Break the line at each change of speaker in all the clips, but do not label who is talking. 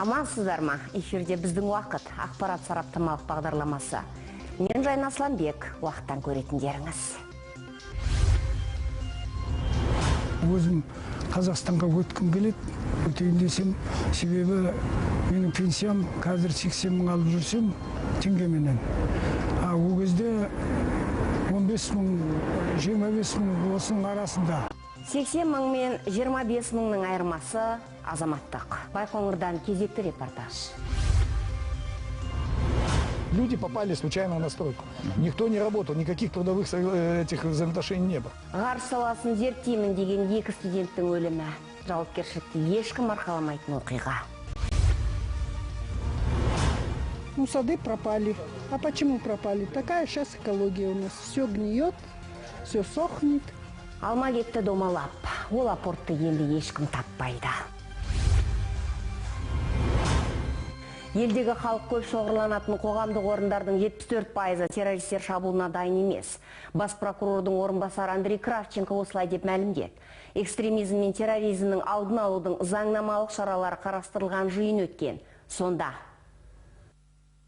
Амансыздар ма? Эфирде біздің уақыт, ақпарат сараптамалық бағдарламасы. Мен Жайна Асланбек, уақыттан көретіндеріңіз.
Өзім Қазақстанға өткім келеді, өтейін десем, себебі менің пенсиям қазір 80 мың алып жүрсем теңгеменен. А ол кезде 15 мың, 25 мың осының арасында.
80 мың мен 25 мыңның айырмасы азаматтық. Байқоңырдан кезекті репортаж.
Люди попали случайно на стройку. Никто не работал, никаких трудовых этих взаимоотношений не было.
Ғарыш саласын зерттеймін деген екі студенттің өлімі. Жауапкершілікті ешкім арқаламайтын оқиға.
Ну, сады пропали. А почему пропали? Такая сейчас экология у нас. Все гниет, все сохнет.
Алма кетті домалап. Ол апортты енді ешкім таппайды. Елдегі халық көп шоғырланатын қоғамдық орындардың 74%-ы террористер шабуылына дайын емес. Бас прокурордың орынбасары Андрей Кравченко осылай деп мәлімдеді. Экстремизм мен терроризмнің алдын алудың заңнамалық шаралары қарастырылған жиын өткен. Сонда.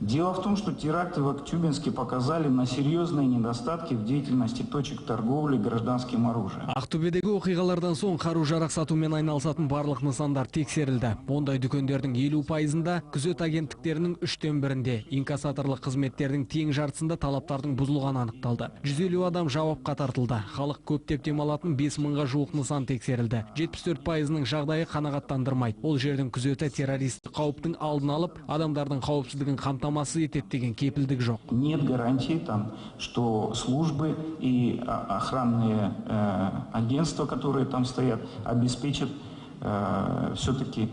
Дело в том, что теракты в Актюбинске показали на серьезные недостатки в деятельности точек торговли гражданским оружием.
Ақтөбедегі оқиғалардан соң қару-жарақ сатумен айналысатын барлық нысандар тексерілді. Ондай дүкендердің 50%-ында, күзет агенттіктерінің 1/3-інде, инкассаторлық қызметтердің тең жартысында талаптардың бұзылғаны анықталды. 150 адам жауапқа тартылды. Халық көптеп демалатын 5 мыңға жуық нысан тексерілді. 74%-ының жағдайы қанағаттандырмайды. Ол жердің күзеті террористік қауіптің алдын алып, адамдардың қауіпсіздігін қамтамасыз етеді деген кепілдік жоқ.
Нет гарантии там, что службы и охранные агентства, которые там стоят, обеспечат все-таки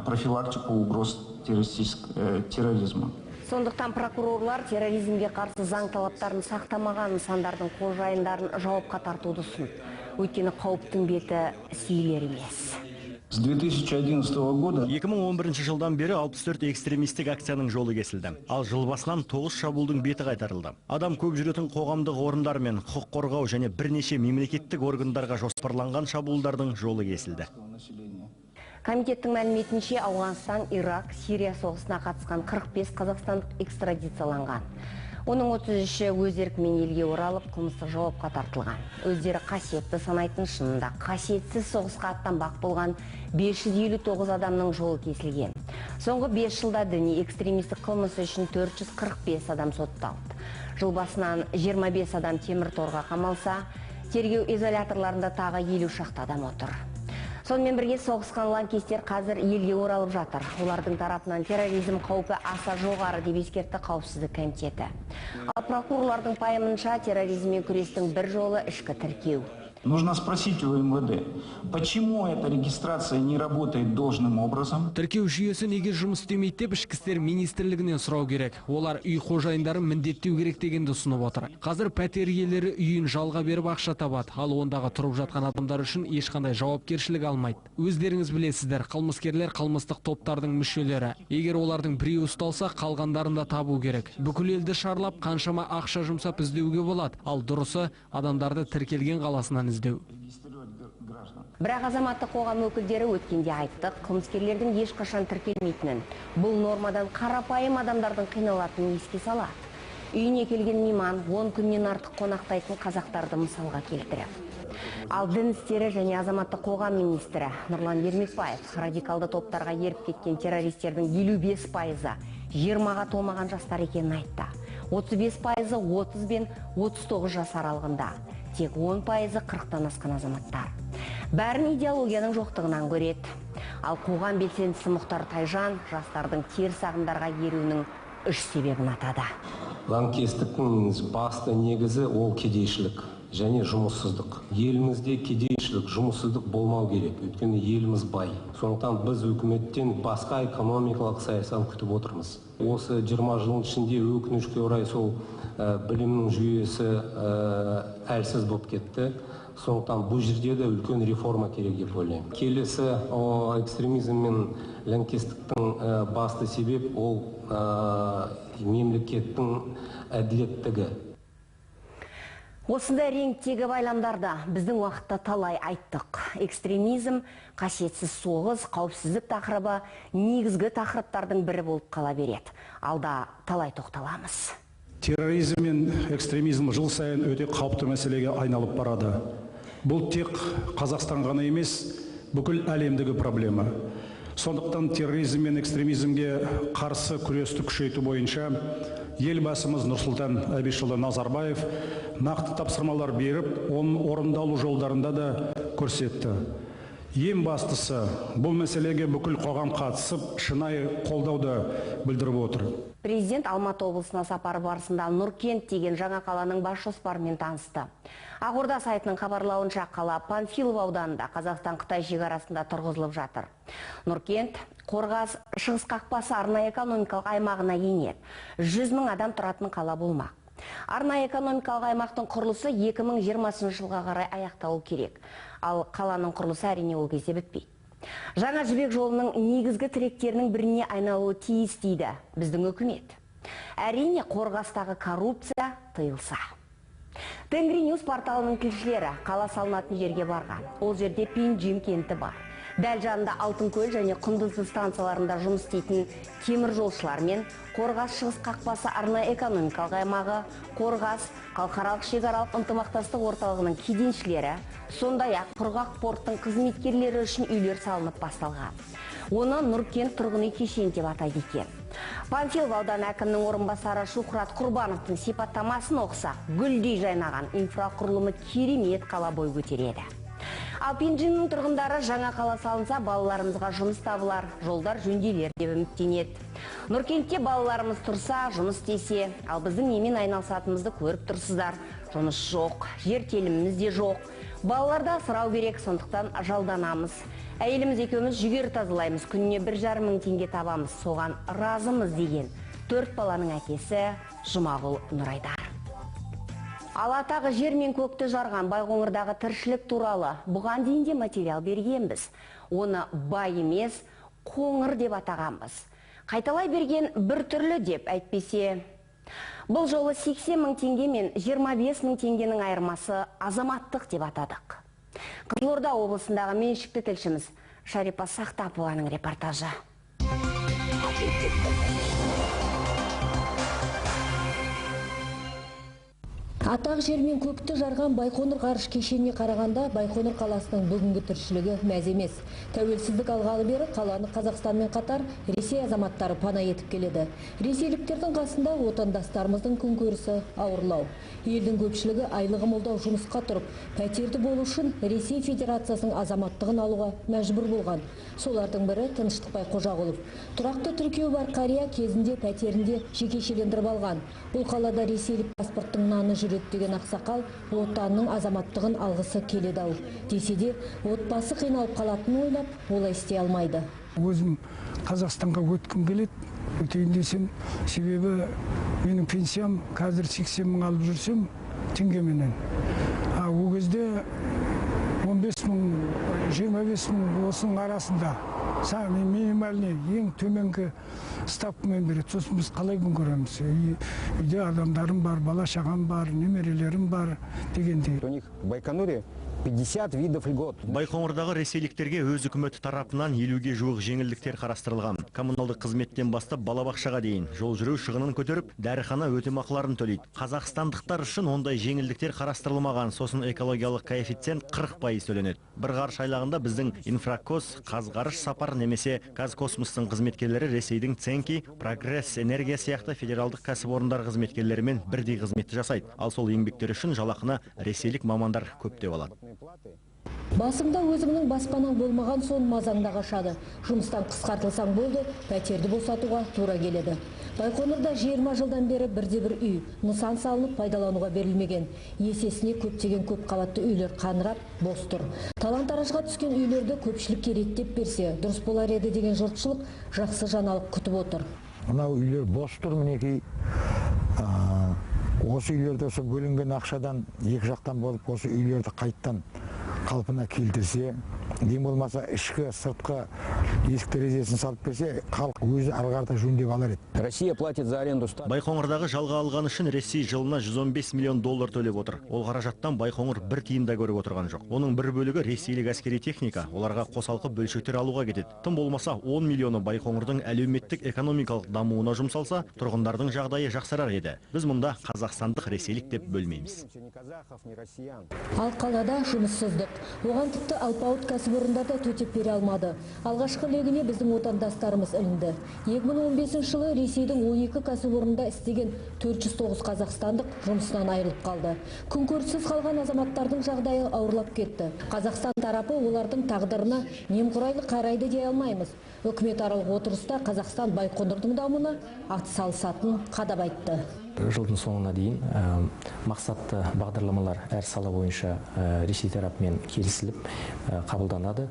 профилактику угроз терроризма.
Сондықтан прокурорлар терроризмге қарсы заң талаптарын сақтамаған нысандардың қожайындарын жауапқа тартуды ұсынды. Өйткені қауіптің беті сейілер емес.
С 2011 года
2011 жылдан бері 64 экстремистік акцияның жолы кесілді. Ал жыл басынан 9 шабуылдың беті қайтарылды. Адам көп жүретін қоғамдық орындар мен құқық қорғау және бірнеше мемлекеттік органдарға жоспарланған шабуылдардың жолы кесілді.
Комитеттің мәліметінше, Ауғанстан, Ирак, Сирия соғысына қатысқан 45 қазақстандық экстрадицияланған. Оның 33-і өз еркімен елге оралып, қылмыстық жауапқа тартылған. Өздері қасиетті санайтын, шынында қасиетсіз соғысқа аттанбақ болған 559 адамның жолы кесілген. Соңғы 5 жылда діни экстремистік қылмыс үшін 445 адам сотталды. Жыл басынан 25 адам темір торға қамалса, тергеу изоляторларында тағы 50 шақты адам отыр. Сонымен бірге соғысқан лаңкестер қазір елге оралып жатыр. Олардың тарапынан терроризм қаупі аса жоғары деп ескертті қауіпсіздік комитеті. Ал прокурорлардың пайымынша, терроризммен күрестің бір жолы ішкі тіркеу.
Нужно спросить у МВД, почему эта регистрация не работает должным образом?
Тіркеу жүйесі неге жұмыс істемейді деп ішкі істер министрлігінен сұрау керек. Олар үй қожайындарын міндеттеу керек дегенді ұсынып отыр. Қазір пәтер иелері үйін жалға беріп ақша табады, ал ондағы тұрып жатқан адамдар үшін ешқандай жауапкершілік алмайды. Өздеріңіз білесіздер, қылмыскерлер қылмыстық топтардың мүшелері. Егер олардың біреуі ұсталса, қалғандарын да табу керек. Бүкіл елді шарлап, қаншама ақша жұмсап іздеуге болады. Ал дұрысы адамдарды тіркелген қаласынан іздеу.
Бірақ азаматтық қоғам өкілдері өткенде айтты, қылмыскерлердің ешқашан тіркелмейтінін, бұл нормадан қарапайым адамдардың қиналатынын еске салады. Үйіне келген мейман 10 күннен артық қонақтайтын қазақтарды мысалға келтіріп. Ал дін істері және азаматтық қоғам министрі Нұрлан Ермекбаев радикалды топтарға еріп кеткен террористердің 55%-ы 20-ға толмаған жастар екенін айтты. 35%-ы 30 бен 39 жас аралығында. Тек 10%-ы 40-тан асқан азаматтар. Бәрін идеологияның жоқтығынан көреді. Ал қоғам белсендісі Мұхтар Тайжан жастардың теріс ағымдарға еруінің 3 себебін атады.
Лаңкестіктің басты негізі ол кедейшілік және жұмыссыздық. Елімізде кедейшілік, жұмыссыздық болмау керек, өйткені еліміз бай. Сондықтан біз үкіметтен басқа экономикалық саясат күтіп отырмыз. Осы 20 жылдың ішінде өкінішке орай сол білімнің жүйесі әлсіз болып кетті. Сондықтан бұл жерде де үлкен реформа керек деп ойлаймын. Келесі экстремизм мен лаңкестіктің басты себеп ол мемлекеттің әділеттігі.
Осындай реңктегі байламдарда біздің уақытта талай айттық. Экстремизм, қасиетсіз соғыс, қауіпсіздік тақырыбы негізгі тақырыптардың бірі болып қала береді. Алда талай тоқталамыз.
Терроризм мен экстремизм жыл сайын өте қауіпті мәселеге айналып барады. Бұл тек Қазақстан ғана емес, бүкіл әлемдегі проблема. Сондықтан терроризм мен экстремизмге қарсы күресті күшейту бойынша Елбасымыз Нұрсұлтан Әбішұлы Назарбаев нақты тапсырмалар беріп, оның орындалу жолдарында да көрсетті. Ең бастысы, бұл мәселеге бүкіл қоғам қатысып, шынайы қолдауды білдіріп отыр.
Президент Алматы облысына сапары барысында Нұркент деген жаңа қаланың бас жоспарымен танысты. Ақорда сайтының хабарлауынша, қала Панфилов ауданында Қазақстан-Қытай шекарасында тұрғызылып жатыр. Нұркент Қорғас шығыс қақпасы арнайы экономикалық аймағына енеді. 100 мың адам тұратын қала болмақ. Арнайы экономикалық аймақтың құрылысы 2020 жылға қарай аяқталу керек. Ал қаланың құрылысы әрине ол кезде бітпейді. Жаңа жібек жолының негізгі тіректерінің біріне айналуы тиіс дейді біздің үкімет. Әрине, Қорғастағы коррупция тыйылса. Тенгри Ньюс порталының тілшілері қала салынатын жерге барған. Ол жерде Пенджим кенті бар. Дәл жанында Алтынкөл және Құндызды станцияларында жұмыс істейтін теміржолшылар мен Қорғас шығыс қақпасы арнайы экономикалық аймағы, Қорғас халықаралық шекаралық ынтымақтастық орталығының кеденшілері, сондай-ақ құрғақ порттың қызметкерлері үшін үйлер салынып басталған. Оны Нұркент тұрғын үй кешені деп атайды екен. Панфилов ауданы әкімінің орынбасары Шухрат Құрбановтың сипаттамасын оқысақ, гүлдей жайнаған инфрақұрылымы керемет қала бой көтереді. Ал Пенджиннің тұрғындары жаңа қала салынса, балаларымызға жұмыс табылар, жолдар жөнделер деп үміттенеді. Нұркентте балаларымыз тұрса, жұмыс істесе, ал біздің немен айналысатынымызды көріп тұрсыздар. Жұмыс жоқ, жер теліміміз де жоқ. Балаларды асырау керек, сондықтан жалданамыз. Әйеліміз екеуміз жүгері тазалаймыз, күніне 1,5 мың теңге табамыз, соған разымыз деген 4 баланың әкесі Жұмағұл Нұрайдар. Ал атағы жер мен көкті жарған Байқоңырдағы тіршілік туралы бұған дейін де материал бергенбіз. Оны бай емес, қоңыр деп атағанбыз. Қайталай берген бір түрлі деп әйтпесе. Бұл жолы 80 мың теңге мен 25 мың теңгенің айырмасы азаматтық деп атадық. Қызылорда облысындағы меншікті тілшіміз Шарипа Сақтапованың репортажы.
Атақ жер мен көкті жарған Байқоңыр ғарыш кешеніне қарағанда Байқоңыр қаласының бүгінгі тіршілігі мәз емес. Тәуелсіздік алғалы бері қаланы Қазақстанмен қатар Ресей азаматтары пана етіп келеді. Ресейліктердің қасында отандастарымыздың күнкөрісі ауырлау. Елдің көпшілігі айлығы молдау жұмысқа тұрып, пәтерді болу үшін Ресей Федерациясының азаматтығын алуға мәжбүр болған. Солардың бірі Тыныштықбай Қожағұлов. Тұрақты тіркеуі бар қария кезінде пәтерінде жекешелендіріп алған. Бұл қалада ресейлік паспорттың наны жүреді деген ақсақал отанның азаматтығын алғысы келеді ау. Десе де, отбасы қиналып қалатынын ойлап, олай істей алмайды.
Өзім Қазақстанға өткім келеді, өтейін десем, себебі менің пенсиям қазір 80 мың алып жүрсем теңгеменен. А ол кезде 15 мың, 25 мың осының арасында минимальный ең төменгі ставкамен береді. Сосын біз қалай күн көреміз? Үйде адамдарым бар, бала шағам бар, немерелерім бар дегендей.
У них в Байконуре 50 видов льгот.
Байқоңырдағы ресейліктерге өз үкіметі тарапынан 50-ге жуық жеңілдіктер қарастырылған. Коммуналдық қызметтен бастап балабақшаға дейін жол жүру шығынын көтеріп, дәріхана өтемақыларын төлейді. Қазақстандықтар үшін ондай жеңілдіктер қарастырылмаған. Сосын экологиялық коэффициент 40% төленеді. Бір ғарыш айлағында біздің Инфракос, Қазғарыш сапар немесе Казкосмостың қызметкерлері Ресейдің Ценки, Прогресс, Энергия сияқты федералдық кәсіпорындар қызметкерлерімен бірдей қызметті жасайды. Ал сол еңбектері үшін жалақыны ресейлік мамандар көптеп алады.
Басыңда өзіңнің баспанаң болмаған соң мазаңда қашады. Жұмыстан қысқартылсаң болды, пәтерді босатуға тура келеді. Байқоңырда 20 жылдан бері бірде-бір үй нысан салынып пайдалануға берілмеген. Есесіне көптеген көп қабатты үйлер қаңырап бос тұр. Талан-таражға түскен үйлерді көпшілікке реттеп берсе, дұрыс болар еді деген жұртшылық жақсы жаңалық күтіп отыр.
Мынау үйлер бос тұр мінекей. Осы үйлерді осы бөлінген ақшадан екі жақтан болып осы үйлерді қайттан қалпына келтірсе, ең болмаса ішкі, сыртқы есік терезесін салып берсе, халық өзі ары қарата жөндеп алар еді.
Россия платит за аренду.
Байқоңырдағы жалға алған үшін Ресей жылына 115 миллион доллар төлеп отыр. Ол қаражаттан Байқоңыр бір тиын да көріп отырған жоқ. Оның бір бөлігі ресейлік әскери техника, оларға қосалқы бөлшектер алуға кетеді. Тым болмаса 10 миллионы Байқоңырдың әлеуметтік экономикалық дамуына жұмсалса, тұрғындардың жағдайы жақсарар еді. Біз мұнда қазақстандық, ресейлік деп бөлмейміз.
Ал қалада жұмыссыздық. Оған тіпті алпауыт кәсіпорындар да төтеп бере алмады. Алғашқы легіне біздің отандастарымыз ілінді. 2015 жылы Ресейдің 12 кәсіпорнында істеген 409 қазақстандық жұмысынан айырылып қалды. Күнкөріссіз қалған азаматтардың жағдайы ауырлап кетті. Қазақстан тарапы олардың тағдырына немқұрайлы қарайды дей алмаймыз. Үкіметаралық отырыста Қазақстан Байқоңырдың дамуына атсалысатынын қадап айтты.
Жылдың соңына дейін мақсатты бағдарламалар әр сала бойынша Ресей тарапымен келісіліп қабылданады.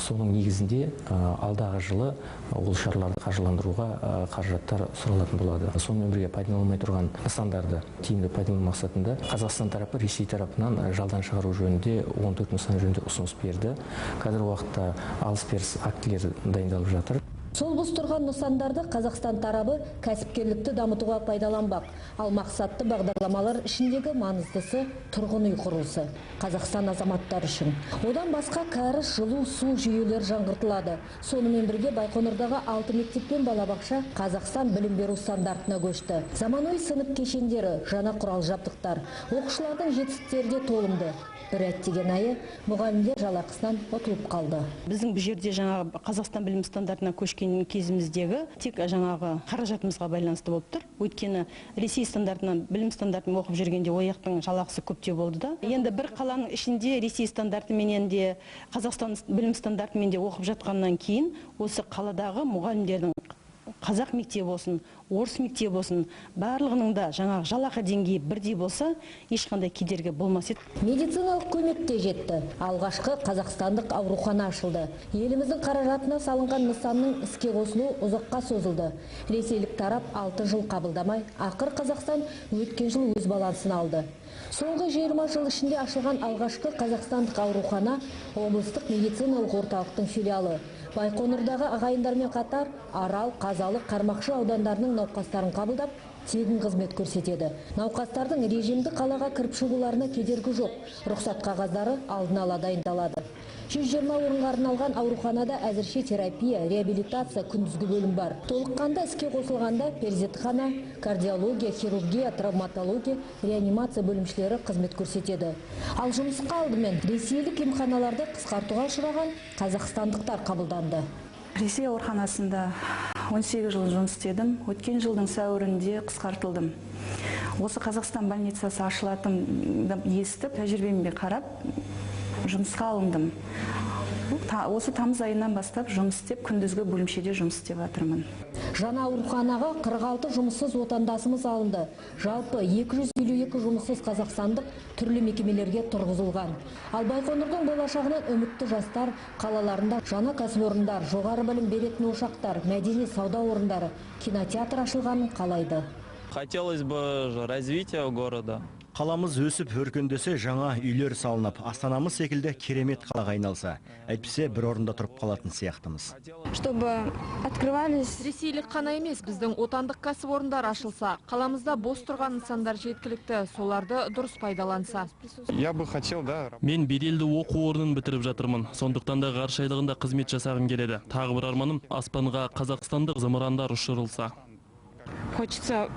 Соның негізінде алдағы жылы ол шараларды қаржыландыруға қаражаттар сұралатын болады. Сонымен бірге пайдаланылмай тұрған нысандарды тиімді пайдалану мақсатында Қазақстан тарапы Ресей тарапынан жалдан шығару жөнінде 14 нысан жөнінде ұсыныс берді. Қазіргі уақытта алыс-беріс актілері дайындалып жатыр.
Сол бос тұрған нысандарды Қазақстан тарабы кәсіпкерлікті дамытуға пайдаланбақ. Ал мақсатты бағдарламалар ішіндегі маңыздысы тұрғын үй құрылысы. Қазақстан азаматтары үшін. Одан басқа кәріз, жылу, су жүйелері жаңғыртылады. Сонымен бірге Байқоңырдағы 6 мектеп пен балабақша Қазақстан білім беру стандартына көшті. Заманауи сынып кешендері, жаңа құрал жабдықтар. Оқушылардың жетістіктері де толымды. Бір әттеген айы мұғалімдер жалақысынан ұтылып қалды.
Біздің бұл жерде жаңағы Қазақстан білім стандартына көшкен кезіміздегі тек жаңағы қаражатымызға байланысты болып тұр. Өйткені Ресей стандартынан білім стандартын оқып жүргенде ояқтың жалақысы көптеу болды да. Енді бір қаланың ішінде Ресей стандартыменен де Қазақстан білім стандартымен де оқып жатқаннан кейін осы қаладағы мұғалімдердің қазақ мектебі болсын, орыс мектебі болсын, барлығының да жаңағы жалақы деңгейі бірдей болса, ешқандай кедергі болмас еді.
Медициналық көмек те жетті. Алғашқы қазақстандық аурухана ашылды. Еліміздің қаражатына салынған нысанның іске қосылуы ұзаққа созылды. Ресейлік тарап 6 жыл қабылдамай, ақыр Қазақстан өткен жыл өз балансына алды. Соңғы 20 жыл ішінде ашылған алғашқы қазақстандық аурухана облыстық медициналық орталықтың филиалы. Байқоңырдағы ағайындармен қатар Арал, Қазалы, Қармақшы аудандарының науқастарын қабылдап, тегін қызмет көрсетеді. Науқастардың режимді қалаға кіріп шығуларына кедергі жоқ. Рұқсат қағаздары алдын ала дайындалады. 120 орынға арналған ауруханада әзірше терапия, реабилитация, күндізгі бөлім бар. Толыққанды іске қосылғанда перзентхана, кардиология, хирургия, травматология, реанимация бөлімшелері қызмет көрсетеді. Ал жұмысқа алдымен ресейлік емханаларды қысқартуға ұшыраған қазақстандықтар қабылданды.
Ресей ауруханасында 18 жыл жұмыс істедім. Өткен жылдың сәуірінде қысқартылдым. Осы Қазақстан больницасы ашылатынын естіп, тәжірибеме қарап жұмысқа алындым. Осы тамыз айынан бастап жұмыс істеп, күндізгі бөлімшеде жұмыс істеп жатырмын.
Жаңа ауруханаға 46 жұмыссыз отандасымыз алынды. Жалпы 252 жұмыссыз қазақстандық түрлі мекемелерге тұрғызылған. Ал Байқоңырдың болашағынан үмітті жастар қалаларында жаңа кәсіпорындар, жоғары білім беретін ошақтар, мәдени сауда орындары, кинотеатр ашылғанын қалайды.
Хотелось бы развития города.
Қаламыз өсіп өркендесе, жаңа үйлер салынып, астанамыз секілді керемет қалаға айналса, әйтпесе бір орында тұрып қалатын сияқтымыз.
Чтобы открывались.
Ресейлік қана емес, біздің отандық кәсіпорындар ашылса, қаламызда бос тұрған нысандар жеткілікті, соларды дұрыс пайдаланса.
Я бы хотел, да.
Мен беделді оқу орнын бітіріп жатырмын, сондықтан да ғарыш айлағында қызмет жасағым келеді. Тағы бір арманым, аспанға қазақстандық зымырандар ұшырылса.
Хочется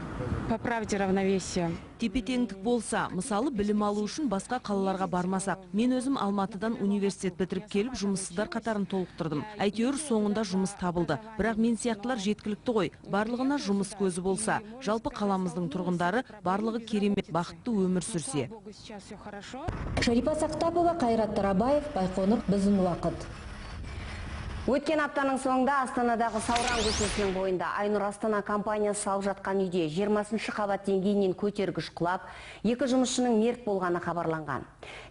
поправить равновесие.
Тепе-теңдік болса, мысалы, білім алу үшін басқа қалаларға бармасақ. Мен өзім Алматыдан университет бітіріп келіп, жұмыссыздар қатарын толықтырдым. Әйтеуір соңында жұмыс табылды. Бірақ мен сияқтылар жеткілікті ғой. Барлығына жұмыс көзі болса, жалпы қаламыздың тұрғындары барлығы керемет бақытты өмір сүрсе.
Шарипа Сақтапова, Қайрат Тарабаев, Байқоңыр, біздің уақыт.
Өткен аптаның соңында Астанадағы Сауран көшесінің бойында Айнұр Астана компаниясы салып жатқан үйде 20-шы қабат деңгейінен көтергіш құлап, екі жұмысшының мерт болғаны хабарланған.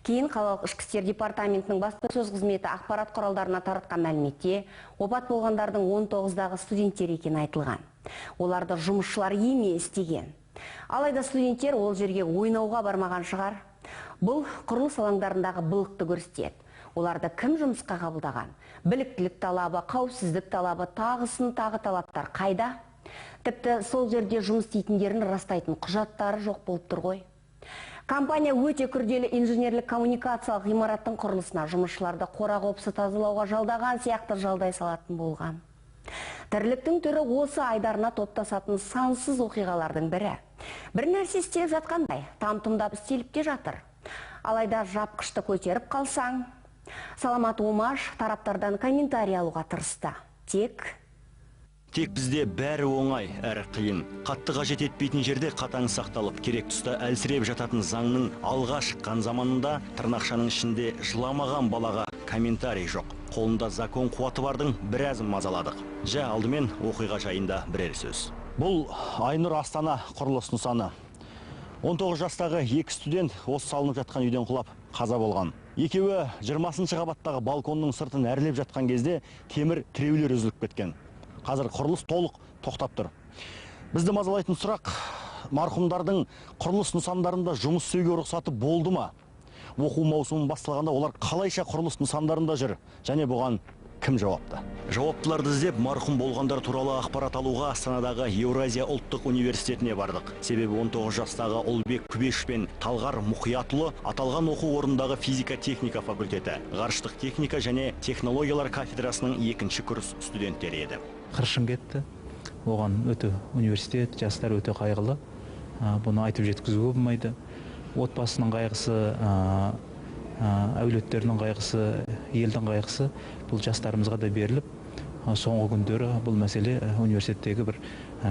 Кейін қалалық ішкі істер департаментінің баспасөз қызметі ақпарат құралдарына таратқан мәліметте опат болғандардың 19-дағы студенттер екені айтылған. Оларды жұмысшылар емес деген. Алайда студенттер ол жерге ойнауға бармаған шығар. Бұл құрылыс алаңдарындағы былықты көрсетеді. Оларды кім жұмысқа қабылдаған? Біліктілік талабы, қауіпсіздік талабы, тағысын тағы талаптар қайда? Тіпті сол жерде жұмыс істейтіндерін растайтын құжаттары жоқ болып тұр ғой. Компания өте күрделі инженерлік коммуникациялық ғимараттың құрылысына жұмысшыларды қора-қопсы тазалауға жалдаған сияқты жалдай салатын болған. Тірліктің түрі осы айдарына топтасатын сансыз оқиғалардың бірі. Бір нәрсе істеліп жатқандай, там-тұмдап істеліп те жатыр. Алайда жапқышты көтеріп қалсаң, Саламат Омаш тараптардан комментарий алуға тырысты.
Тек бізде бәрі оңай, әрі қиын. Қатты қажет етпейтін жерде қатаң сақталып, керек тұста әлсіреп жататын заңның алға шыққан заманында тырнақшаның ішінде жыламаған балаға комментарий жоқ. Қолында закон қуаты бардың біразын мазаладық. Жә, алдымен оқиға жайында бірер сөз. Бұл Айнұр Астана құрылыс нысаны. 19 жастағы екі студент осы салынып жатқан үйден құлап қаза болған. Екеуі 20-шы қабаттағы балконның сыртын әрлеп жатқан кезде темір тіреулер үзіліп кеткен. Қазір құрылыс толық тоқтап тұр. Бізді мазалайтын сұрақ, марқұмдардың құрылыс нысандарында жұмыс істеуге рұқсаты болды ма? Оқу маусымы басталғанда олар қалайша құрылыс нысандарында жүр? Және бұған кім жауапты? Жауаптыларды іздеп марқұм болғандар туралы ақпарат алуға Астанадағы Еуразия ұлттық университетіне бардық. Себебі 19 жастағы Ұлбек Күбеш пен Талғар Мұқиятұлы аталған оқу орнындағы физика-техника факультеті, ғарыштық техника және технологиялар кафедрасының екінші курс студенттері еді.
Қыршын кетті. Оған өте университет, жастар өте қайғылы. Бұны айтып жеткізуге болмайды. Отбасының қайғысы, әулеттерінің қайғысы, елдің қайғысы бұл жастарымызға да беріліп, соңғы күндері бұл мәселе университеттегі бір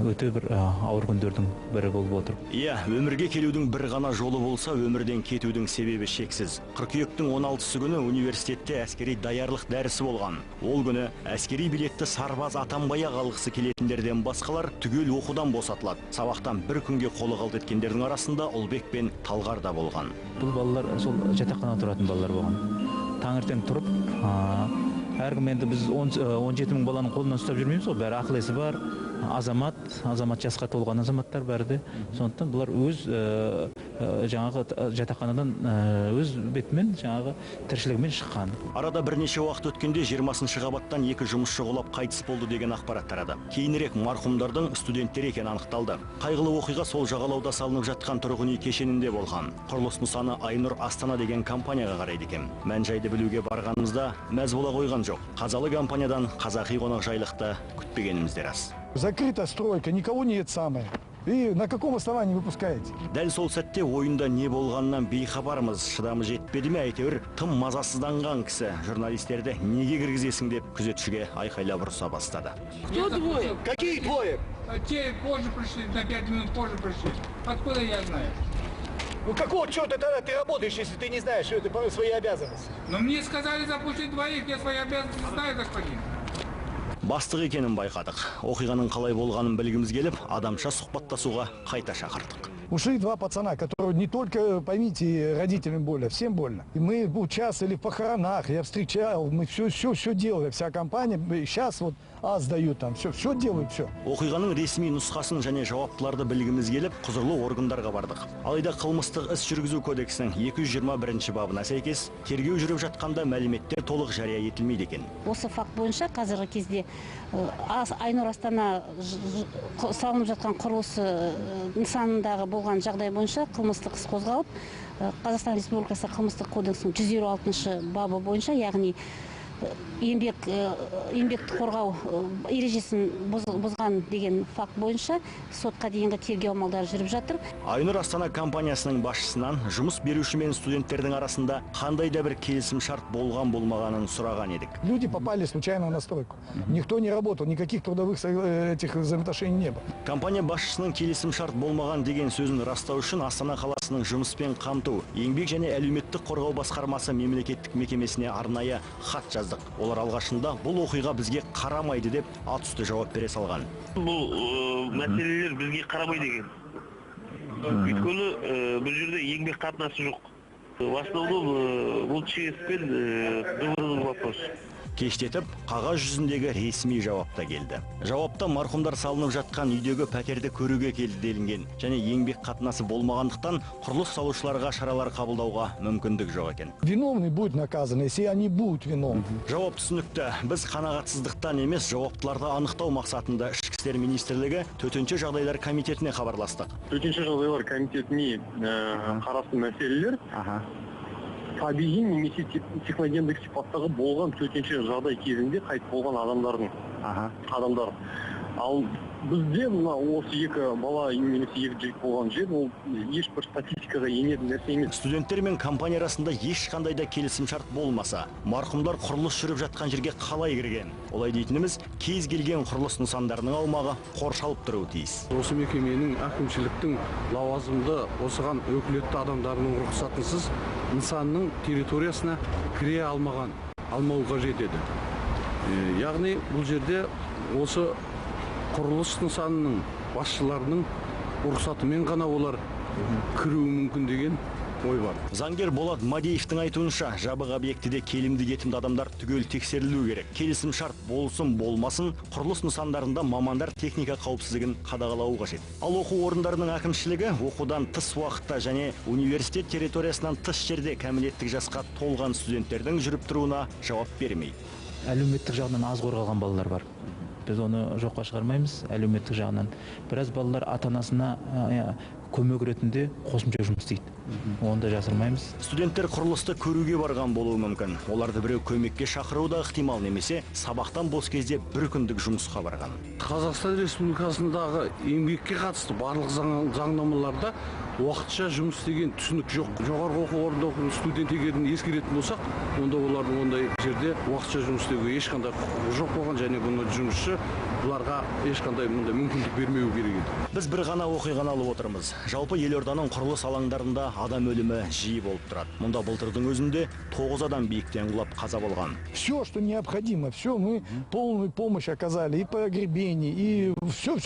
өте бір ауыр күндердің бірі болып отыр.
Иә, өмірге келудің бір ғана жолы болса, өмірден кетудің себебі шексіз. Қыркүйектің 16-сы күні университетте әскери даярлық дәрісі болған. Ол күні әскери билетті сарбаз атанбай-ақ алғысы келетіндерден басқалар түгел оқудан босатылады. Сабақтан бір күнге қолы қалт еткендердің арасында Ұлбек пен Талғар да болған.
Бұл балалар сол жатақханада тұратын балалар болған. Таңертең тұрып, әркім енді біз 17 мың баланың қолынан ұстап жүрмейміз ғой, бәрі ақыл есі бар, азамат, азамат жасқа толған азаматтар бәрі де. Сондықтан бұлар өз жаңағы жатақханадан өз бетімен жаңағы тіршілігімен шыққан.
Арада бірнеше уақыт өткенде 20-шы қабаттан екі жұмысшы құлап қайтыс болды деген ақпарат тарады. Кейінірек марқұмдардың студенттер екені анықталды. Қайғылы оқиға сол жағалауда салынып жатқан тұрғын үй кешенінде болған. Құрылыс нысаны Айнұр Астана деген компанияға қарайды екен. Мән-жайды білуге барғанымызда мәз бола қойған жоқ. Қазалы компаниядан қазақи қонақжайлықты күтпегеніміз де рас.
Закрыта стройка, никого нет самое. И на каком основании вы пускаете?
Дәл сол сәтте ойында не болғанынан бейхабармыз. Шыдамы жетпеді ме, әйтеуір тым мазасызданған кісі журналистерді неге кіргізесің деп күзетшіге айқайлап ұрыса бастады.
Кто двое?
Какие двое?
Те позже пришли, на 5 минут позже пришли. Откуда я знаю?
Ну какого черта тогда ты работаешь, если ты не знаешь, что это свои обязанности?
Но мне сказали запустить двоих, я свои обязанности знаю, господин.
Бастық екенін байқадық. Оқиғаның қалай болғанын білгіміз келіп, адамша сұхбаттасуға қайта шақырдық.
Ушли два пацана, которые не только, поймите, родителям больно, всем больно. И мы участвовали в похоронах, я встречал, мы все делали, вся компания, сейчас вот ас дают там, все делают, все.
Оқиғаның ресми нұсқасын және жауаптыларды білгіміз келіп, құзырлы органдарға бардық. Алайда қылмыстық іс жүргізу кодексінің 221 бабына сәйкес, тергеу жүріп жатқанда мәліметтер толық жария етілмейді екен.
Осы факт бойынша қазіргі кезде Айнұр Астана салынып жатқан құрылыс нысанындағы болған жағдай бойынша қылмыстық іс қозғалып, Қазақстан Республикасы қылмыстық кодексінің 156 бабы бойынша, яғни еңбекті қорғау ережесін бұзған деген факт бойынша сотқа дейінгі тергеу амалдары жүріп жатыр.
Айнұр Астана компаниясының басшысынан жұмыс беруші мен студенттердің арасында қандай да бір келісім шарт болған болмағанын сұраған едік.
Люди попали случайно на стройку. Никто не работал, никаких трудовых этих взаимоотношений не было.
Компания басшысының келісім шарт болмаған деген сөзін растау үшін Астана қаласының жұмыспен қамту, еңбек және әлеуметтік қорғау басқармасы мемлекеттік мекемесіне арнайы хат жаздық. Олар алғашында бұл оқиға бізге қарамайды деп ат үсті жауап бере салған.
Бұл мәселелер бізге қарамайды екен. Өйткені бұл жерде еңбек қатынасы жоқ. В основном бұл ЧС пен ДВР-ның вопрос.
Кештетіп, қағаз жүзіндегі ресми жауап та келді. Жауапта марқұмдар салынып жатқан үйдегі пәтерді көруге келді делінген және еңбек қатынасы болмағандықтан құрылыс салушыларға шаралар қабылдауға мүмкіндік жоқ екен.
Виновный будет наказан, если они будут виновны.
Жауап түсінікті. Біз қанағатсыздықтан емес, жауаптыларды анықтау мақсатында Ішкі істер министрлігі Төтенше жағдайлар комитетіне хабарластық.
Төтенше жағдайлар комитетіне қарасты мәселелер табиғи немесе техногендік сипаттағы болған төтенше жағдай кезінде қайтыс болған адамдардың адамдар. Ал бізде мына осы екі бала немесе екі жігіт болған жер, ол ешбір статистикаға енетін нәрсе емес.
Студенттер мен компания арасында ешқандай да келісімшарт болмаса, марқұмдар құрылыс жүріп жатқан жерге қалай кірген? Олай дейтініміз, кез келген құрылыс нысандарының аумағы қоршалып тұруы тиіс.
Осы мекеменің, әкімшіліктің лауазымды, осыған өкілетті адамдарының рұқсатынсыз нысанның территориясына кіре алмаған, алмау қажет еді. Яғни бұл жерде осы құрылыс нысанының басшыларының рұқсатымен ғана олар кіруі мүмкін деген ой бар.
Заңгер Болат Мадеевтің айтуынша, жабық объектіде келімді кетімді адамдар түгел тексерілуі керек. Келісім шарт болсын болмасын, құрылыс нысандарында мамандар техника қауіпсіздігін қадағалауы қажет. Ал оқу орындарының әкімшілігі оқудан тыс уақытта және университет территориясынан тыс жерде кәмелеттік жасқа толған студенттердің жүріп тұруына жауап бермейді.
Әлеуметтік жағынан аз қорғалған балалар бар. Біз оны жоққа шығармаймыз, әлеуметтік жағынан. Біраз балалар ата-анасына көмек ретінде қосымша жұмыс істейді. Оны да жасырмаймыз.
Студенттер құрылысты көруге барған болуы мүмкін. Оларды біреу көмекке шақыруы да ықтимал, немесе сабақтан бос кезде бір күндік жұмысқа барған.
Қазақстан Республикасындағы еңбекке қатысты барлық заңнамаларда уақытша жұмыс деген түсінік жоқ. Жоғарғы оқу орнында оқыған студент егерін ескеретін болсақ, онда олардың ондай жерде уақытша жұмыс істеуге ешқандай құқығы жоқ болған және бұны жұмысшы бұларға ешқандай мұндай мүмкіндік бермеу керек еді.
Біз бір ғана оқиғаны алып отырмыз. Жалпы елорданың құрылыс алаңдарында адам өлімі жиі болып тұрады. Мұнда былтырдың өзінде 9 адам биіктен құлап қаза болған.
Все, что необходимо, все мы полную помощь оказали и погребении, и все.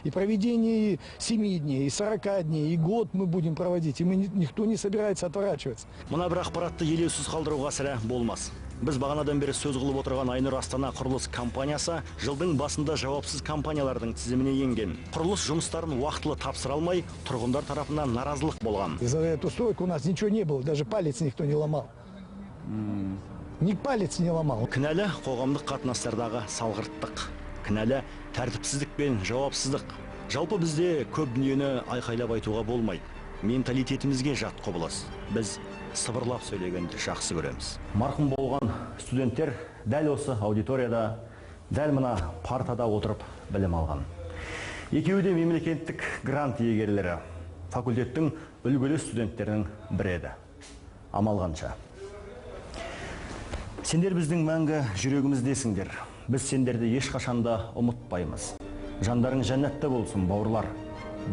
И проведение 7 дней, и 40 дней, и год мы будем проводить, и мы никто не собирается отворачиваться.
Мына бір ақпаратты елеусіз қалдыруға сірә болмас. Біз бағанадан бері сөз қылып отырған Айнұр Астана құрылыс компаниясы жылдың басында жауапсыз компаниялардың тізіміне енген. Құрылыс жұмыстарын уақытылы тапсыра алмай, тұрғындар тарапынан наразылық болған.
За эту стройку у нас ничего не было, даже палец никто не ломал. Ни палец не ломал.
Кінәлі қоғамдық қатынастардағы салғырттық. Кінәлі тәртіпсіздік пен жауапсыздық. Жалпы бізде көп дүниені айқайлап айтуға болмайды. Менталитетімізге жат құбылыс. Біз сыбырлап сөйлегенді жақсы көреміз. Марқұм болған студенттер дәл осы аудиторияда, дәл мына партада отырып білім алған. Екеуі де мемлекеттік грант иегерлері. Факультеттің үлгілі студенттерінің бірі еді. Амал қанша. Сендер біздің мәңгі жүрегіміздесіңдер. Біз сендерді ешқашанда ұмытпаймыз. Жандарың жәннатта болсын, бауырлар.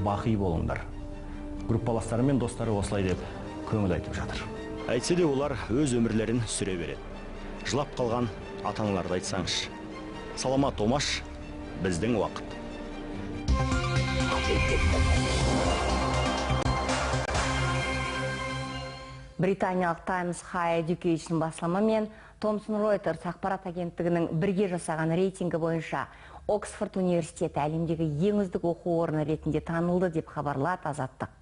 Бақи болыңдар. Группаластары мен достары осылай деп көңіл айтып жатыр. Әйтсе де олар өз өмірлерін сүре береді. Жылап қалған ата-аналарды айтсаңшы. Саламат Омаш, біздің уақыт.
Британиялық Times Higher Education басылымы мен Thomson Reuters ақпарат агенттігінің бірге жасаған рейтингі бойынша Оксфорд университеті әлемдегі ең үздік оқу орны ретінде танылды деп хабарлады Азаттық.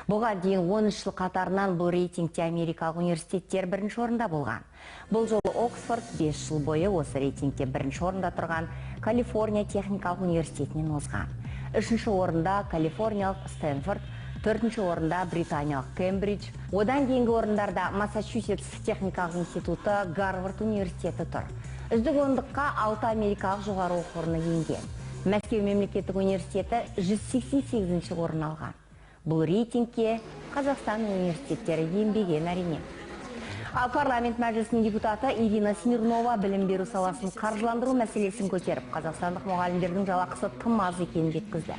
Бұған дейін 13 жыл қатарынан бұл рейтингте америкалық университеттер бірінші орында болған. Бұл жолы Оксфорд 5 жыл бойы осы рейтингте бірінші орында тұрған Калифорния техникалық университетінен озған. Үшінші орында калифорниялық Стэнфорд, төртінші орында британиялық Кембридж, одан кейінгі орындарда Массачусетс техникалық институты, Гарвард университеті тұр. Үздік ондыққа 6 америкалық жоғары оқу орны енген. Мәскеу мемлекеттік университеті 188-ші орын алған. Бұл рейтингке Қазақстан университеттері енбеген әрине. Ал парламент мәжілісінің депутаты Ирина Смирнова білім беру саласын қаржыландыру мәселесін көтеріп, қазақстандық мұғалімдердің жалақысы тым аз екенін жеткізді.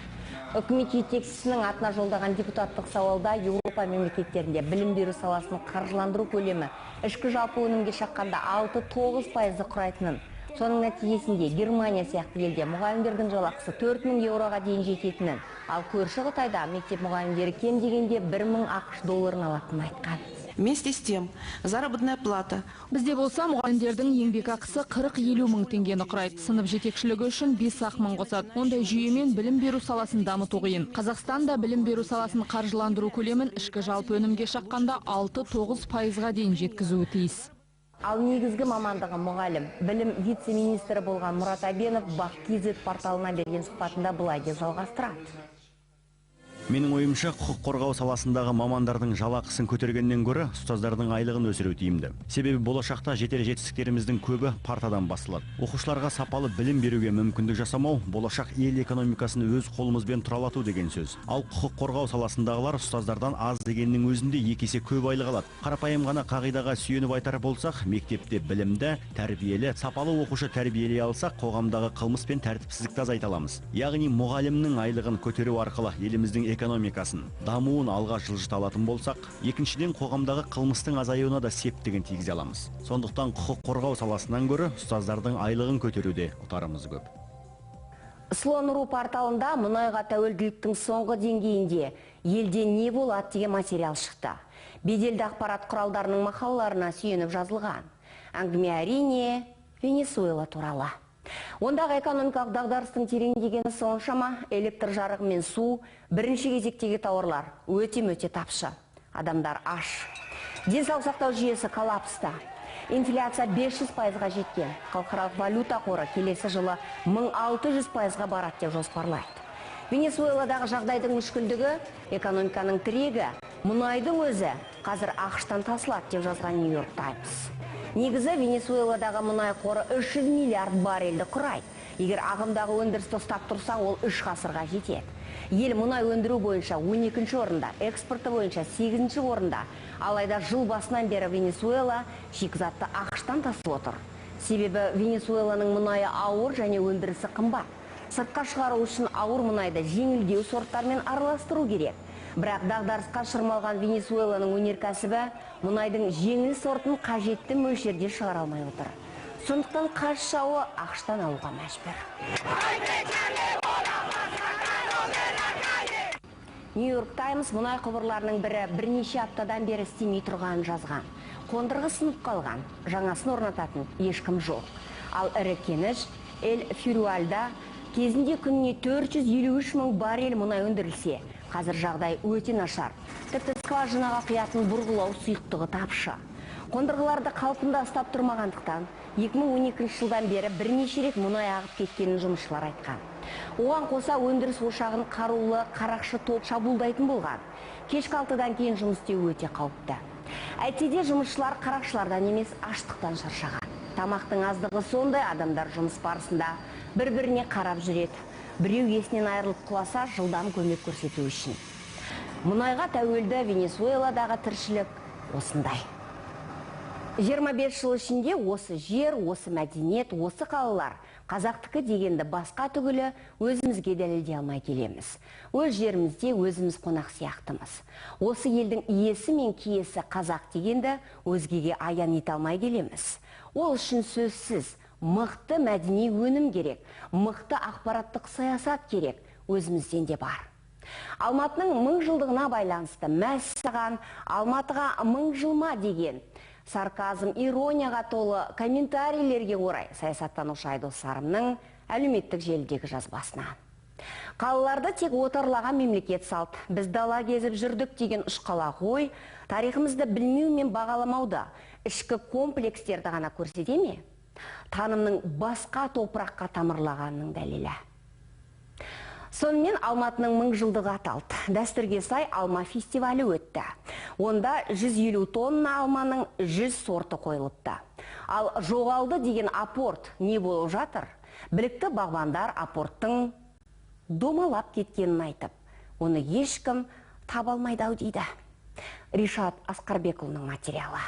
Үкімет жетекшісінің атына жолдаған депутаттық сауалда Еуропа мемлекеттерінде білім беру саласын қаржыландыру көлемі ішкі жалпы өнімге шаққанда 6-9% құрайтынын, соның нәтижесінде Германия сияқты елде мұғалімдердің жалақысы 4000 еуроға дейін жететінін, ал көрші Қытайда мектеп мұғалімдері кем дегенде 1000 ақш долларын алатынын айтқан.
Вместе с тем, заработная плата.
Бізде болса мұғалімдердің еңбек ақысы 40-50 мың теңгені құрайды. Сынып жетекшілігі үшін 5-ақ мың қосады. Ондай жүйемен білім беру саласын дамыту қиын. Қазақстанда білім беру саласын қаржыландыру көлемін ішкі жалпы өнімге шаққанда 6-9%-ға дейін жеткізуі тиіс.
Ал негізгі мамандығы мұғалім, білім вице-министрі болған Мұрат Әбенов Бақ.kz порталына берген сұхбатында былай деп жалғастырады.
Менің ойымша, құқық қорғау саласындағы мамандардың жалақысын көтергеннен гөрі ұстаздардың айлығын өсіру тиімді. Себебі болашақта жетер жетістіктеріміздің көбі партадан басылады. Оқушыларға сапалы білім беруге мүмкіндік жасамау болашақ ел экономикасын өз қолымызбен тұралату деген сөз. Ал құқық қорғау саласындағылар ұстаздардан аз дегеннің өзінде екі есе көп айлық алады. Қарапайым ғана қағидаға сүйеніп айтар болсақ, мектепте білімді, тәрбиелі, сапалы оқушы тәрбиелей алсақ, қоғамдағы қылмыс пен тәртіпсіздікті азайта аламыз. Яғни мұғалімнің айлығын көтеру арқылы еліміздің экономикасын, дамуын алға жылжыта алатын болсақ, екіншіден қоғамдағы қылмыстың азаюына да септігін тигізе аламыз. Сондықтан құқық қорғау саласынан гөрі ұстаздардың айлығын көтеруде ұтарымыз көп.
Слон.ру порталында мұнайға тәуелділіктің соңғы деңгейінде елде не болады деген материал шықты. Беделді ақпарат құралдарының мақалаларына сүйеніп жазылған. Әңгіме әрине Венесуэла туралы. Ондағы экономикалық дағдарыстың тереңдегені соншама, электр жарығы мен су, бірінші кезектегі тауарлар өте-мөте тапшы. Адамдар аш. Денсаулық сақтау жүйесі коллапста. Инфляция 500%-ға жеткен. Халықаралық валюта қоры келесі жылы 1600%-ға барады деп жоспарлайды. Венесуэладағы жағдайдың мүшкілдігі, экономиканың тірегі, мұнайдың өзі қазір АҚШ-тан тасылады деп жазған Нью-Йорк Таймс. Негізі Венесуэладағы мұнай қоры 300 миллиард баррельді құрайды. Егер ағымдағы өндірісті ұстап тұрса, ол 3 ғасырға жетеді. Ел мұнай өндіру бойынша 12-ші орында, экспорты бойынша 8-ші орында. Алайда жыл басынан бері Венесуэла шикізатты АҚШ-тан тасып отыр. Себебі Венесуэланың мұнайы ауыр және өндірісі қымбат. Сыртқа шығару үшін ауыр мұнайды жеңілдеу сорттармен араластыру керек. Бірақ дағдарысқа шырмалған Венесуэланың өнеркәсібі мұнайдың жеңіл сортын қажетті мөлшерде шығара алмай отыр. Сондықтан қаз жауы АҚШ-тан алуға мәжбүр. Нью-Йорк Таймс мұнай құбырларының бірі бірнеше аптадан бері істемей тұрғанын жазған. Қондырғы сынып қалған, жаңасын орнататын ешкім жоқ. Ал ірі кеніш Эль Фюруальда кезінде күніне 453 мың баррель мұнай өндірілсе, қазір жағдай өте нашар. Тіпті скважинаға құятын бұрғылау сұйықтығы тапшы. Қондырғыларды қалпында ұстап тұрмағандықтан 2012 жылдан бері бірнеше рет мұнай ағып кеткенін жұмысшылар айтқан. Оған қоса өндіріс ошағын қарулы қарақшы топ шабуылдайтын болған. Кешкі 6-дан кейін жұмыс істеу өте қауіпті. Әйтсе де жұмысшылар қарақшылардан емес, аштықтан шаршаған. Тамақтың аздығы сондай, адамдар жұмыс барысында бір-біріне қарап жүреді. Біреу есінен айырылып құласа, жылдам көмек көрсету үшін. Мұнайға тәуелді Венесуэладағы тіршілік осындай. 25 жыл ішінде осы жер, осы мәдениет, осы қалалар қазақтікі дегенді басқа түгілі өзімізге дәлелдей алмай келеміз. Өз жерімізде өзіміз қонақ сияқтымыз. Осы елдің иесі мен киесі қазақ дегенді өзгеге аян ете алмай келеміз. Ол үшін сөзсіз мықты мәдени өнім керек, мықты ақпараттық саясат керек, өзімізден де бар. Алматының 1000 жылдығына байланысты мәссаған, Алматыға 1000 жыл ма деген сарказм, иронияға толы комментарийлерге орай саясаттанушы Айдос Сарымның әлеуметтік желідегі жазбасына. Қалаларды тек отарлаған мемлекет салды. Біз дала кезіп жүрдік деген ұшқалақ ой, тарихымызды білмеу мен бағаламауда ішкі комплекстерді ғана көрсете ме? Танымның басқа топыраққа тамырлағанының дәлелі. Сонымен Алматының 1000 жылдығы аталды. Дәстүрге сай алма фестивалі өтті. Онда 150 тонна алманың 100 сорты қойылыпты. Ал жоғалды деген апорт не болып жатыр? Білікті бағбандар апорттың домалап кеткенін айтып, оны ешкім таба алмайды ау дейді. Ришат Асқарбекұлының материалы.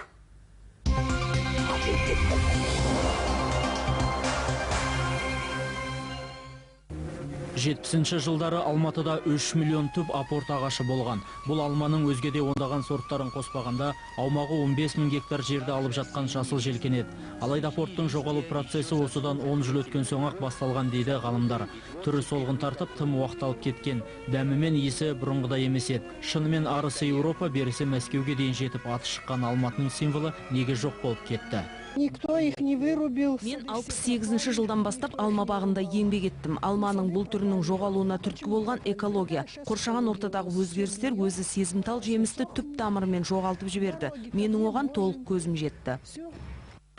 70-ші жылдары Алматыда 3 миллион түп апорт ағашы болған. Бұл алманың өзге де ондаған сорттарын қоспағанда аумағы 15 мың гектар жерді алып жатқан жасыл желкен еді. Алайда апорттың жоғалу процесі осыдан 10 жыл өткен соң-ақ басталған дейді ғалымдар. Түрі солғын тартып, тым уақталып кеткен. Дәмі мен иісі бұрынғыдай емес еді. Шынымен арысы Еуропа, берісі Мәскеуге дейін жетіп аты шыққан Алматының символы неге жоқ болып кетті?
Никто их не вырубил.
Мен 68-ші жылдан бастап алма бағында еңбек еттім. Алманың бұл түрінің жоғалуына түрткі болған экология. Қоршаған ортадағы өзгерістер өзі сезімтал жемісті түп тамырымен жоғалтып жіберді. Менің оған толық көзім жетті.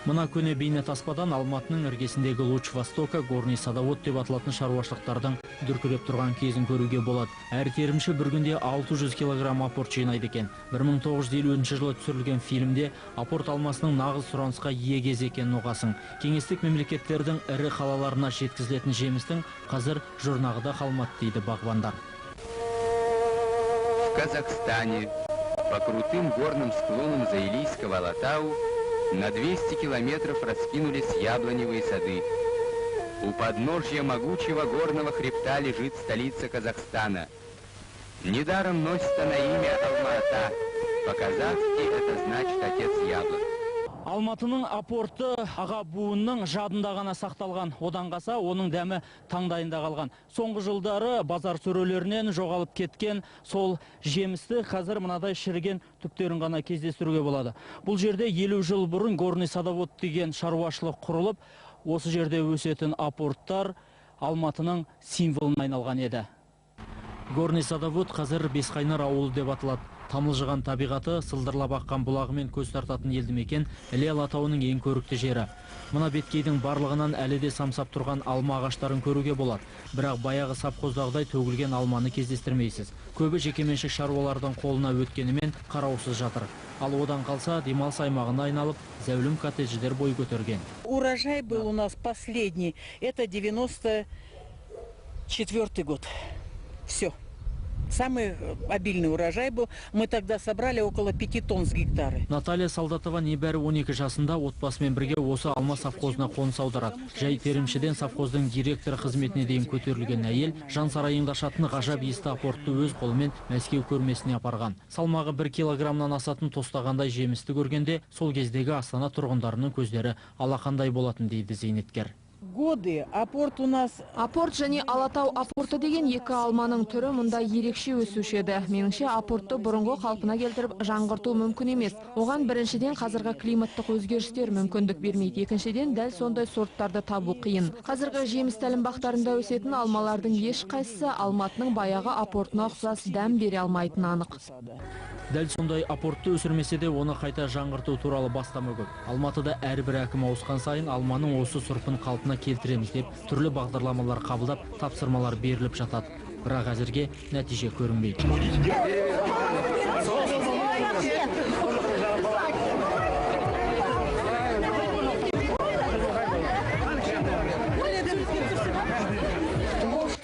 Мына көне бейне таспадан Алматының іргесіндегі Луч Востока, Горный Садовод деп аталатын шаруашылықтардың дүркіреп тұрған кезін көруге болады. Әр терімші бір күнде 600 килограмм апорт жинайды екен. 1950 жылы түсірілген фильмде апорт алмасының нағыз сұранысқа ие кезі екенін ұғасың. Кеңестік мемлекеттердің ірі қалаларына жеткізілетін жемістің қазір жұрнағы да қалмады дейді бағбандар.
В Казахстане по крутым горным склонам Заилийского Алатау на 200 километров раскинулись яблоневые сады. У подножья могучего горного хребта лежит столица Казахстана. Недаром носит она имя Алма-Ата. По-казахски это значит «отец яблок».
Алматының апорты аға буынның жадында ғана сақталған. Одан қалса, оның дәмі таңдайында қалған. Соңғы жылдары базар сөрелерінен жоғалып кеткен сол жемісті қазір мынадай шіріген түптерін ғана кездестіруге болады. Бұл жерде 50 жыл бұрын Горный Садовод деген шаруашылық құрылып, осы жерде өсетін апорттар Алматының символына айналған еді. Горный Садовод қазір Бесқайнар ауылы деп аталады. Тамылжыған табиғаты, сылдырлап аққан бұлағымен көз тартатын елді мекен Іле Алатауының ең көрікті жері. Мына беткейдің барлығынан әлі де самсап тұрған алма ағаштарын көруге болады. Бірақ баяғы совхоздағыдай төгілген алманы кездестірмейсіз. Көбі жекеменшік шаруалардың қолына өткенімен қараусыз жатыр. Ал одан қалса демалыс аймағына айналып, зәулім коттедждер бой көтерген.
Урожай был у нас последний, это 94-й год. Все. Самый обильный урожай был. Мы тогда собрали около 5 тонн с гектара.
Наталья Солдатова небәрі 12 жасында отбасымен бірге осы алма совхозына қоныс аударады. Жай терімшіден совхоздың директоры қызметіне дейін көтерілген әйел жан сарайыңды ашатын ғажап иісті апортты өз қолымен Мәскеу көрмесіне апарған. Салмағы 1 килограммнан асатын тостағандай жемісті көргенде сол кездегі Астана тұрғындарының көздері алақандай болатын дейді зейнеткер.
Годы апорт у нас.
Апорт және Алатау апорты деген екі алманың түрі мұнда ерекше өсуші еді. Меніңше апортты бұрынғы қалпына келтіріп жаңғырту мүмкін емес. Оған біріншіден қазіргі климаттық өзгерістер мүмкіндік бермейді. Екіншіден дәл сондай сорттарды табу қиын. Қазіргі жеміс тәлімбақтарында өсетін алмалардың ешқайсысы Алматының баяғы апортына ұқсас дәм бере алмайтыны анық.
Дәл сондай апортты өсірмесе де оны қайта жаңғырту туралы бастама көп. Алматыда әрбір әкім ауысқан сайын алманың осы сұрпын қалпына келтіреміз деп түрлі бағдарламалар қабылдап, тапсырмалар беріліп жатады. Бірақ әзірге нәтиже көрінбейді.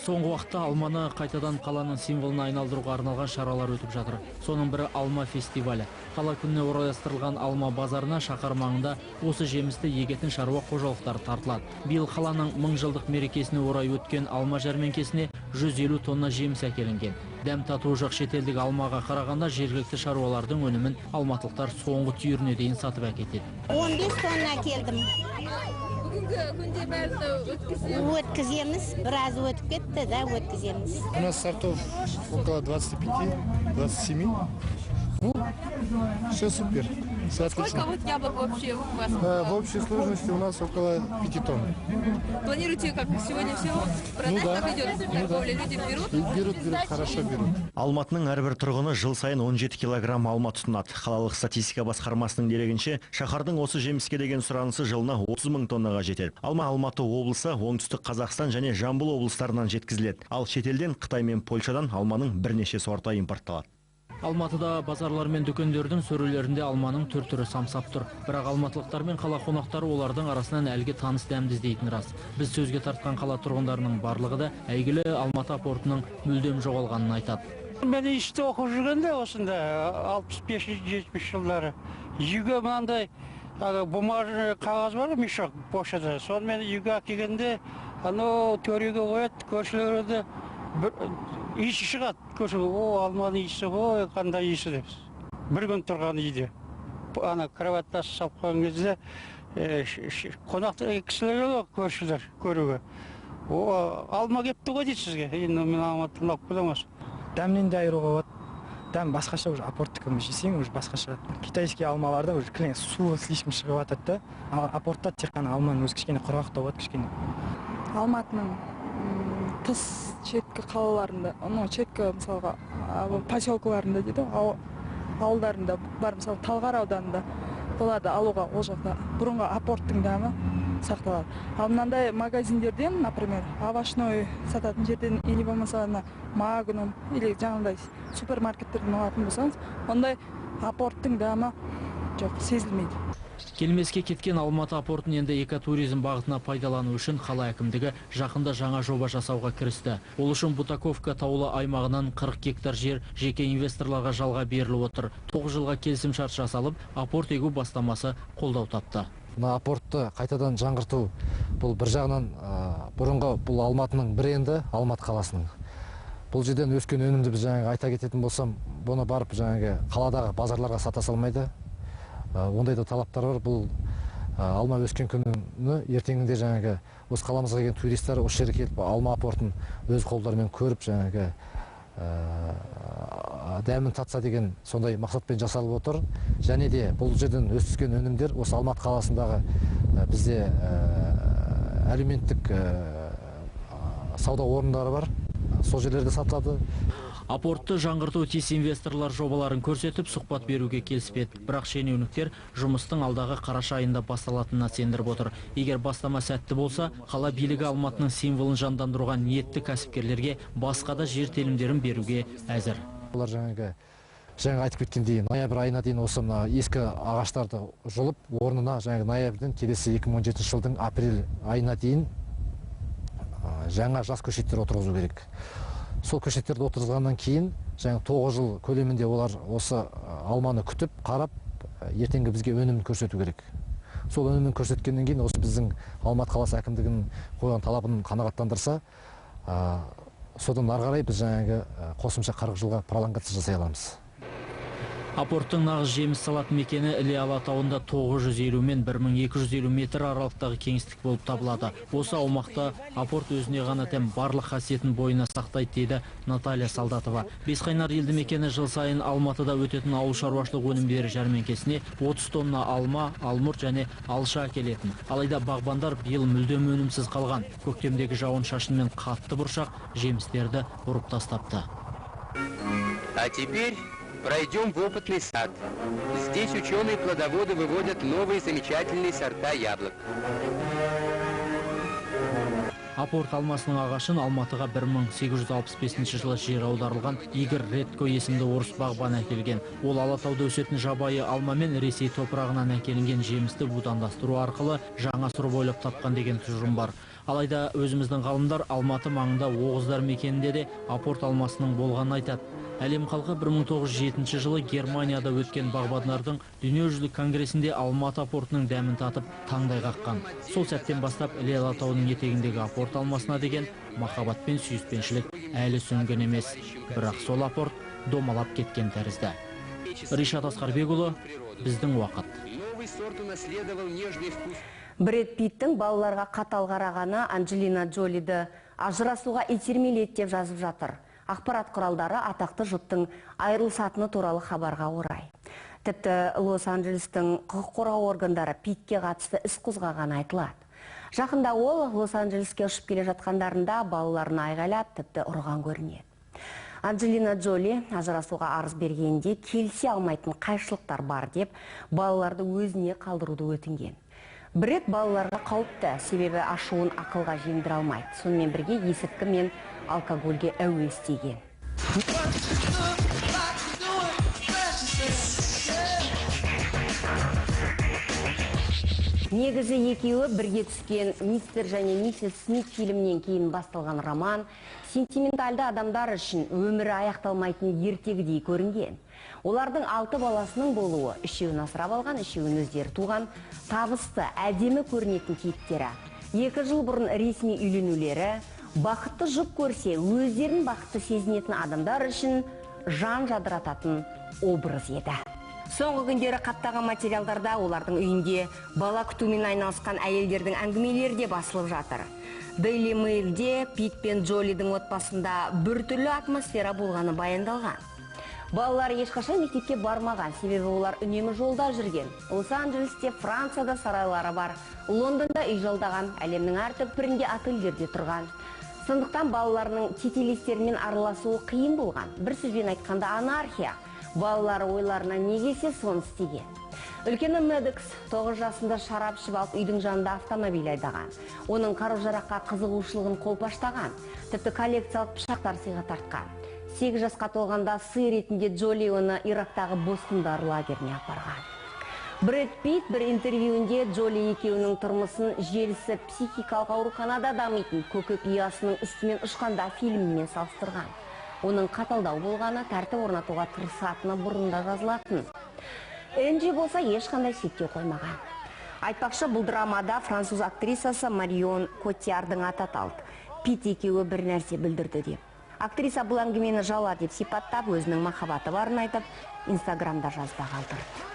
Соңғы уақытта алманы қайтадан қаланың символына айналдыруға арналған шаралар өтіп жатыр. Соның бірі алма фестивалі. Қала күніне орайластырылған алма базарына шаһар маңында осы жемісті егетін шаруа қожалықтары тартылады. Биыл қаланың 1000 жылдық мерекесіне орай өткен алма жәрмеңкесіне 150 тонна жеміс әкелінген. Дәм татуы жоқ шетелдік алмаға қарағанда жергілікті шаруалардың өнімін алматылықтар соңғы түйіріне дейін сатып әкетеді.
15 тонна әкелдім.
Бүгінгі күнде бәрін
өткіземіз. Біраз өтіп кетті, да, өткіземіз.
У нас сортов около 25-27. Ну, все супер. Все отлично.
Сколько вот яблок вообще у вас?
В общей сложности у нас около 5 тонн.
Планируете, как сегодня все продать?
Ну, да.
Как идет торговля? Люди берут?
Берут, берут, хорошо берут.
Алматының әрбір тұрғыны жыл сайын 17 килограмм алма тұтынады. Қалалық статистика басқармасының дерегінше, шаһардың осы жеміске деген сұранысы жылына 30 мың тоннаға жетеді. Алма Алматы облысы, Оңтүстік Қазақстан және Жамбыл облыстарынан жеткізіледі. Ал шетелден Қытай мен Польшадан алманың бірнеше сорты импортталады.
Алматыда базарлар мен дүкендердің сөрелерінде алманың түр-түрі самсап тұр. Бірақ алматылықтар мен қала қонақтары олардың арасынан әлгі таныс дәмді іздейтіні рас. Біз сөзге тартқан қала тұрғындарының барлығы да әйгілі Алматы апортының мүлдем жоғалғанын айтады.
Мен институтта оқып жүргенде осында 65-70 жылдары үйге мынандай бумажный қағаз бар, мешок поштада. Сонымен үйге әкелгенде Анау төреге қояды, көршілерді бір иісі шығады. Көрші, о, алманың иісі ғой, қандай иісі деп. Бір күн тұрған үйде. Ана кроватьта салып қойған кезде қонақ кісілер ғой, көршілер көруге. О, алма кепті ғой дейді сізге. Енді мен алматыдан алып келемін осы.
Дәмінен де айыруға болады. Дәм басқаша уже, апорттікін жесең уже басқаша. Китайский алмаларда уже кілең суы слишком шығып жатады да. Ал апортта тек қана алманың өзі кішкене құрғақтау болады кішкене.
Алматының тыс шеткі қалаларында, ну шеткі мысалға поселкаларында дейді, ауылдарында бар, мысалы Талғар ауданында болады алуға, ол жақта бұрынғы апорттың дәмі сақталады. Ал мынандай магазиндерден, например, овощной сататын жерден или болмаса ана Магнум или жаңағыдай супермаркеттерден алатын болсаңыз, ондай апорттың дәмі жоқ, сезілмейді.
Келмеске кеткен Алматы апортын енді экотуризм бағытына пайдалану үшін қала әкімдігі жақында жаңа жоба жасауға кірісті. Ол үшін Бутаковка таулы аймағынан 40 гектар жер жеке инвесторларға жалға беріліп отыр. 9 жылға келісімшарт жасалып, апорт егу бастамасы қолдау тапты.
Мына апортты қайтадан жаңғырту бұл бір жағынан бұрынғы бұл Алматының бренді, Алматы қаласының. Бұл жерден өскен өнімді біз жаңағы айта кететін болсам, бұны барып жаңағы қаладағы базарларға сата салмайды. Ондай да талаптар бар. Бұл алма өскен күні ертеңінде жаңағы осы қаламызға келген туристер осы жерге келіп алма апортын өз қолдарымен көріп жаңағы дәмін татса деген сондай мақсатпен жасалып отыр. Және де бұл жерден өскен өнімдер осы Алматы қаласындағы бізде әлеуметтік сауда орындары бар, сол жерлерде сатылады.
Апортты жаңғырту тиіс инвесторлар жобаларын көрсетіп, сұхбат беруге келіспеді. Бірақ шенеуніктер жұмыстың алдағы қараша айында басталатынына сендіріп отыр. Егер бастама сәтті болса, қала билігі Алматының символын жандандыруға ниетті кәсіпкерлерге басқа да жер телімдерін беруге әзір.
Олар жаңа айтып кеткендей, ноябрь айына дейін осы мына ескі ағаштарды жұлып, орнына жаңағы ноябрьден келесі 2017 жылдың апрель айына дейін жаңа жас көшеттер отырғызу керек. Сол көшеттерді отырғызғаннан кейін жаңа 9 жыл көлемінде олар осы алманы күтіп, қарап, ертеңгі бізге өнімін көрсету керек. Сол өнімін көрсеткеннен кейін осы біздің Алматы қаласы әкімдігінің қойған талабын қанағаттандырса, содан ары қарай біз жаңағы қосымша 40 жылға пролонгация жасай аламыз.
Апорттың нағыз жеміс салатын мекені Іле Алатауында 950 мен 1250 метр аралықтағы кеңістік болып табылады. Осы аумақта апорт өзіне ғана тән барлық қасиетін бойына сақтайды, дейді Наталья Солдатова. Бесқайнар елді мекені жыл сайын Алматыда өтетін ауыл шаруашылық өнімдері жәрмеңкесіне 30 тонна алма, алмұрт және алша әкелетін. Алайда бағбандар биыл мүлдем өнімсіз қалған. Көктемдегі жауын шашын мен қатты бұршақ жемістерді ұрып тастапты.
А теперь пройдем в опытный сад. Здесь ученые-плодоводы выводят новые замечательные сорта яблок.
Апорт алмасының ағашын Алматыға 1865 жылы жер аударылған Игорь Редко есімді орыс бағбаны әкелген. Ол Алатауда өсетін жабайы алма мен Ресей топырағынан әкелінген жемісті будандастыру арқылы жаңа сұрып ойлап тапқан деген тұжырым бар. Алайда өзіміздің ғалымдар Алматы маңында оғыздар мекенінде де апорт алмасының болғанын айтады. Әлем халқы 1907 жылы Германияда өткен бағбандардың дүниежүзілік конгресінде Алматы апортының дәмін татып таңдай қаққан. Сол сәттен бастап Іле Алатауының етегіндегі апорт алмасына деген махаббат пен сүйіспеншілік әлі сөнген емес. Бірақ сол апорт домалап кеткен тәрізді. Ришат Асқарбекұлы, біздің уақыт.
Брэд Питтің балаларға қатал қарағаны Анджелина Джолиді ажырасуға итермеледі деп жазып жатыр. Ақпарат құралдары атақты жұптың айырылысатыны туралы хабарға орай. Тіпті Лос-Анджелестің құқық қорғау органдары Питке қатысты іс қозғағаны айтылады. Жақында ол Лос-Анджелеске ұшып келе жатқандарында балаларын айғайлап, тіпті ұрған көрінеді. Анджелина Джоли ажырасуға арыз бергенде келісе алмайтын қайшылықтар бар деп балаларды өзіне қалдыруды өтінген. Брэд балаларға қауіпті, себебі ашуын ақылға жеңдіре алмайды. Сонымен бірге есірткі мен алкогольге әуес деген. Негізі екеуі бірге түскен «Мистер және миссис Смит» фильмінен кейін басталған роман сентиментальды адамдар үшін өмірі аяқталмайтын ертегідей көрінген. Олардың 6 баласының болуы, үшеуін асырап алған, үшеуін өздері туған, табысты, әдемі көрінетін кейіптері. 2 жыл бұрын ресми үйленулері, бақытты жұп көрсе, өздерін бақытты сезінетін адамдар үшін жан жадырататын образ еді. Соңғы күндері қаптаған материалдарда олардың үйінде бала күтумен айналысқан әйелдердің әңгімелері де басылып жатыр. Daily Mail'де Пит пен Джолидің отбасында біртүрлі атмосфера болғаны баяндалған. Балалар ешқашан мектепке бармаған, себебі олар үнемі жолда жүрген. Лос-Анджелесте, Францияда сарайлары бар, Лондонда үй жалдаған, әлемнің әр түкпірінде отельдерде тұрған. Сондықтан балаларының тетелестерімен араласуы қиын болған. Бір сөзбен айтқанда анархия. Балалары ойларына не келсе соны істеген. Үлкені Медекс 9 жасында шарап ішіп алып үйдің жанында автомобиль айдаған. Оның қару-жараққа қызығушылығын қолпаштаған, тіпті коллекциялық пышақтар сыйға тартқан. 8 жасқа толғанда сый ретінде Джоли оны Ирактағы босқындар лагеріне апарған. Брэд Питт бір интервьюінде Джоли екеуінің тұрмысын желісі психикалық ауруханада дамитын көкек ұясының үстімен ұшқанда фильмімен салыстырған. Оның қаталдау болғаны, тәртіп орнатуға тырысатыны бұрында жазылатын. Энджи болса ешқандай шектеу қоймаған. Айтпақшы, бұл драмада француз актрисасы Марион Котиярдың аты аталды. Питт екеуі бір нәрсе білдірді деп. Актриса бұл әңгімені жала деп сипаттап, өзінің махаббаты барын айтып, Инстаграмда жазба қалдырды.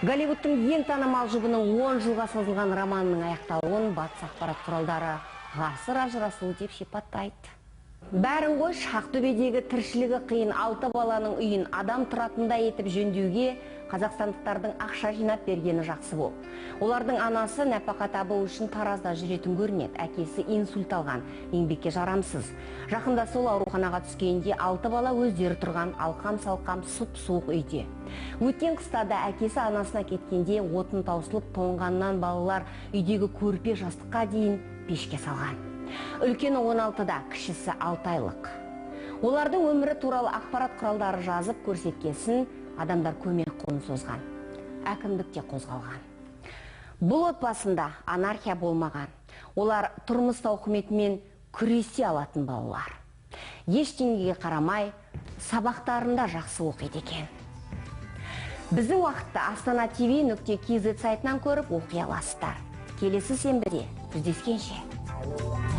Голливудтың ең танымал жұбының 10 жылға созылған романының аяқталуын батыс ақпарат құралдары ғасыр ажырасуы деп сипаттайды. Бәрін қойшы, Ақтөбедегі тіршілігі қиын 6 баланың үйін адам тұратындай етіп жөндеуге қазақстандықтардың ақша жинап бергені жақсы болды. Олардың анасы нәпақа табу үшін Таразда жүретін көрінеді. Әкесі инсульт алған, еңбекке жарамсыз. Жақында сол ауруханаға түскенде 6 бала өздері тұрған алқам-салқам сұп-суық үйде. Өткен қыста да әкесі анасына кеткенде отын таусылып тоңғаннан балалар үйдегі көрпе жастыққа дейін пешке салған. Үлкені 16-да, кішісі 6 айлық. Олардың өмірі туралы ақпарат құралдары жазып көрсеткесін адамдар көмек қолын созған. Әкімдік те қозғалған. Бұл отбасында анархия болмаған. Олар тұрмыс тауқыметімен күресе алатын балалар. Ештеңеге қарамай, сабақтарында жақсы оқиды екен. Біздің уақытта Астана TV.kz сайтынан көріп оқи аласыздар. Келесі сенбіде жүздескенше.